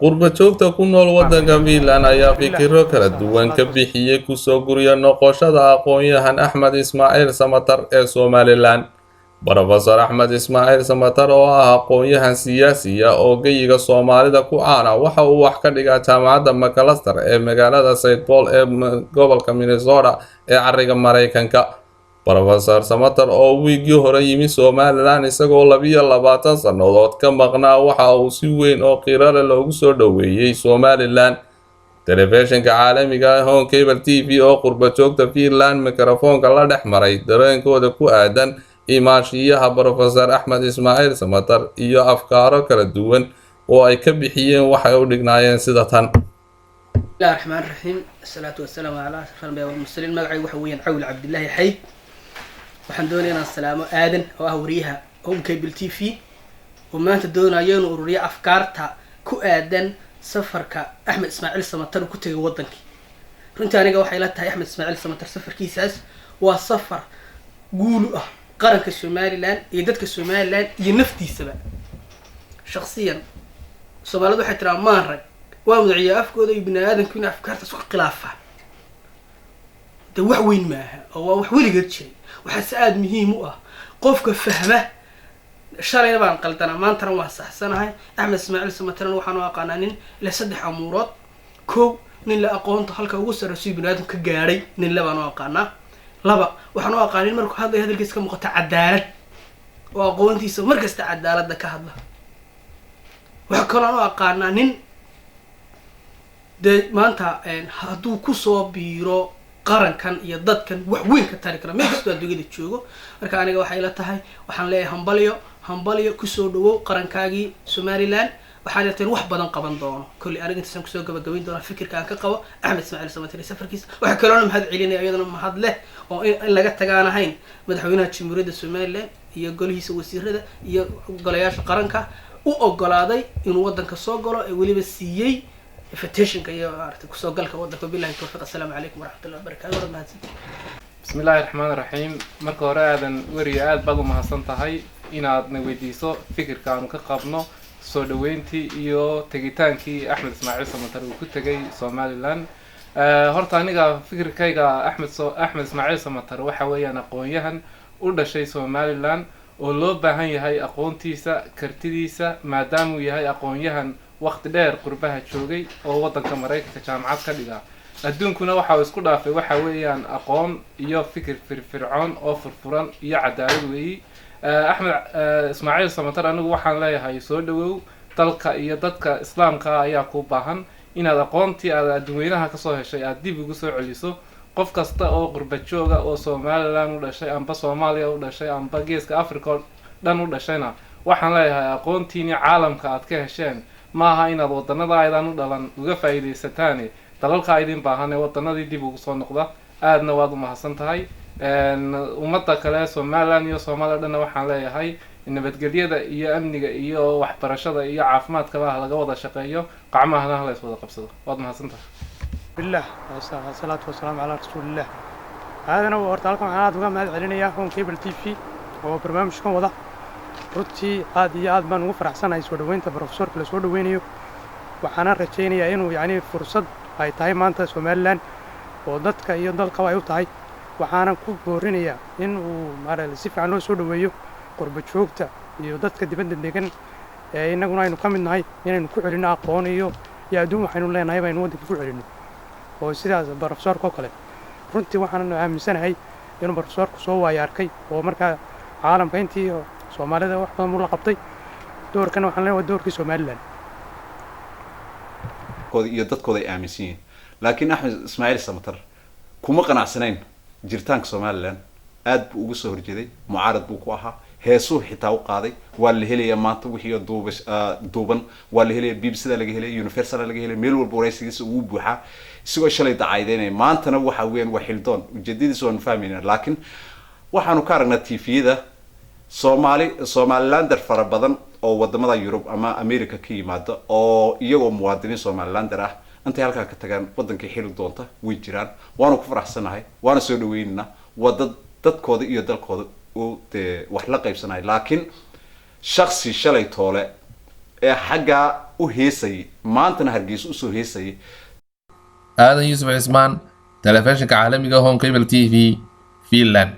Qurba joogta ku nool waddanka Finland ayaa fikirro kala duwan ka bixiyey kusoo guryo noqoshada aqoon-yahan Axmed Ismaaciil Samatar ee Somaliland. Brofesor Axmed Ismaaciil Samatar oo ah aqoon-yahan siyaasi ah oo geyiga Soomaalida ku caan ah, waxa uu wax ka dhigaa Jaamacadda Macalester ee magaalada St Paul ee gobolka Minnesota ee cariga Mareykanka. Brofesor Samatar oo wiigii hore yimi Somaliland isagoo 22 sannadood ka maqnaa, waxa uu si weyn oo qiiro leh loogu soo dhoweeyey Somaliland. Telefishinka caalamiga ah Horn Cable TV oo qurba joogta Finland mikrofoonka la dhex maray dareenkooda ku aadan imaanshiyaha Brofesor Axmed Ismaaciil Samatar iyo afkaaro kala duwan oo ay ka bixiyeen, waxay u dhignaayeen sida tan. Bismillahi raxmaan raxiim, asalaatu wasalaamu calaa ashraf alambiya walmursaliin. Magacaygu waxa weeyaan Cawil Cabdillaahi Xayd. Waxaan doonaya inaan salaamo Aadan oo ah wariyaha Home Cable TV oo maanta doonayo inuu ururiyo afkaarta ku aadan safarka Axmed Ismaaciil Samatar uu ku tegay waddankii. Runtii aniga waxay la tahay Axmed Ismaaciil Samatar safarkiisaas waa safar guulu ah qaranka Somaliland iyo dadka Somaliland iyo naftiisaba shaksiyan. Soomaalidu waxay tiraa maan rag waa madaciya afkooda iyo bini aadamku in afkaarta isku khilaafaan de wax weyn maaha oo waa wax weligeed jiray. Waxaase aada muhiim u ah qofka fahma shalayna baan qaldanaa, maantana waan saxsanahay. Axmed Ismaaciil Samatarna waxaan u aqaanaa nin leh saddex amuurood. Kow, nin la aqoonta halka ugu sarreyso bini aadam ka gaadhay, nin le baan u aqaanaa. Laba, waxaan u aqaana nin markuu hadlaya hadalkiisa ka muuqata cadaalad oo aqoontiisa markasta cadaaladda ka hadla. Waxaa kaloo aan u aqaanaa nin dee maanta hadduu kusoo biiro qarankan iyo dadkan wax weyn ka tari kara meel kastoo adduunyada joogo. Marka aniga waxay la tahay, waxaan leeyahay hambalyo, hambalyo, kusoo dhawow qarankaagii Somaliland. Waxaan ila tahay in wax badan qaban doono. Kolley aniga intaasaan kusoo gabagabayn doonaa fikirka aan ka qabo Axmed Ismaaciil Samatar iyo safarkiisa. Waxaa kaloona mahad celinaya, iyadana mahad leh oo in laga tagaan ahayn, madaxweynaha Jamhuuriyadda Somaliland iyo golihiisa wasiirada iyo golayaasha qaranka u ogolaaday inuu waddanka soo galo ee weliba siiyey invitationka iyo maaragtay kusoo galka waddanka. Billahi tawfiiq, assalaamu calaykum waraxmatullahi wabarakatu, waad mahadsantihin. Bismi illaahi raxmaan raxiim. Marka hore, Aadan weriya, aada baad u mahadsan tahay inaadna weydiiso fikirka aanu ka qabno soo dhaweyntii iyo tegitaankii Axmed Ismaaciil Samatar uu ku tegay Somaliland. Horta aniga fikirkayga, Axmed Ismaaciil Samatar waxa weeyaan aqoon-yahan u dhashay Somaliland oo loo baahan yahay aqoontiisa, kartidiisa, maadaamuu yahay aqoon-yahan waqti dheer qurbaha joogay oo waddanka Maraykanka jaamacad ka dhiga. Adduunkuna waxa uu isku dhaafay waxa weeyaan aqoon iyo fikir firfircoon oo furfuran iyo cadaalad weeyi. Axmed Ismaaciil Samatar anigu waxaan leeyahay soo dhawow, dalka iyo dadka islaamka ah ayaa kuu baahan inaad aqoontii aad adduunweynaha kasoo heshay aad dib ugu soo celiso. Qof kasta oo qurba jooga oo Somaliland u dhashay amba Soomaaliya u dhashay amba Geeska Africa oo dhan u dhashayna waxaan leeyahay aqoontiini caalamka aad ka hesheen maaha inaad wadanada aydan u dhalan uga faa'iidaysataane, dalalka idin baahan ee wadanadii dib ugu soo noqda. Aadna waad u mahadsan tahay. Ummadda kale Somaliland iyo Soomaaliya dhanna waxaan leeyahay nabadgelyada iyo amniga iyo waxbarashada iyo caafimaadkaba ha laga wada shaqeeyo, qacmahana ha la is wada qabsado. Waad mahadsan tahay. Billah, wasalaatu wasalaamu calaa rasuulillah. Aadana horta halkan waxaan aad uga mahad celinayaa Home Cable TV oo barnaamijkan wada. Runtii aad iyo aad baan ugu faraxsanahay soo dhoweynta profesorka la soo dhoweynayo. Waxaana rajaynayaa inuu yacni fursad ay tahay maanta Somaliland oo dadka iyo dalkaba ay u tahay. Waxaana ku boorinayaa in uu maaragtay si fiican loo soo dhoweeyo qurba joogta iyo dadka dibadda degan ee innaguna aynu ka mid nahay, inaynu ku celinno aqoon iyo adduun waxaynu leenahay baynu waddanka ku celinno oo sidaas profesorka oo kale. Runtii waxaan aaminsanahay inuu profesorku soo waayo arkay oo markaa caalamka intii Soomaalida wax badan buu la qabtay. Doorkana waxaan leeyahay waa doorkii Somaliland. Iyo dadkooda ay aaminsan yihiin, laakiin Axmed Ismaaciil Samatar kuma qanacsanayn jiritaanka Somaliland. Aad buu uga soo horjeeday, mucaarad buu ku ahaa, heesuu xitaa u qaaday. Waa la helayaa maanta wixii oo duuban, waa la helaya, BBC da laga helaya, Universal laga helaya, meel walba waraysigiisa ugu buuxaa isagoo shalay dacaydeynaya. Maantana waxa weeyaan waa xildoon, ujeedadiisa waanu fahmayna, laakiin waxaanu ka aragnaa TV-yada Soomaali Somalilander fara badan oo wadamada Yurub ama America ka yimaada oo iyagoo muwaadiniin Somalilander ah intay halkaa ka tagaan wadankii xili doonta way jiraan. Waanu ku faraxsanahay, waana soo dhaweynaynaa. Waa dad dadkooda iyo dalkooda u dee wax la qaybsanaya, laakiin shaksi shalay toole. Ee xaggaa u heesayay, maantana Hargeysa usoo heesayay. Aadan Yuusuf Cismaan, telefishinka caalamiga Home Cable TV, Finland.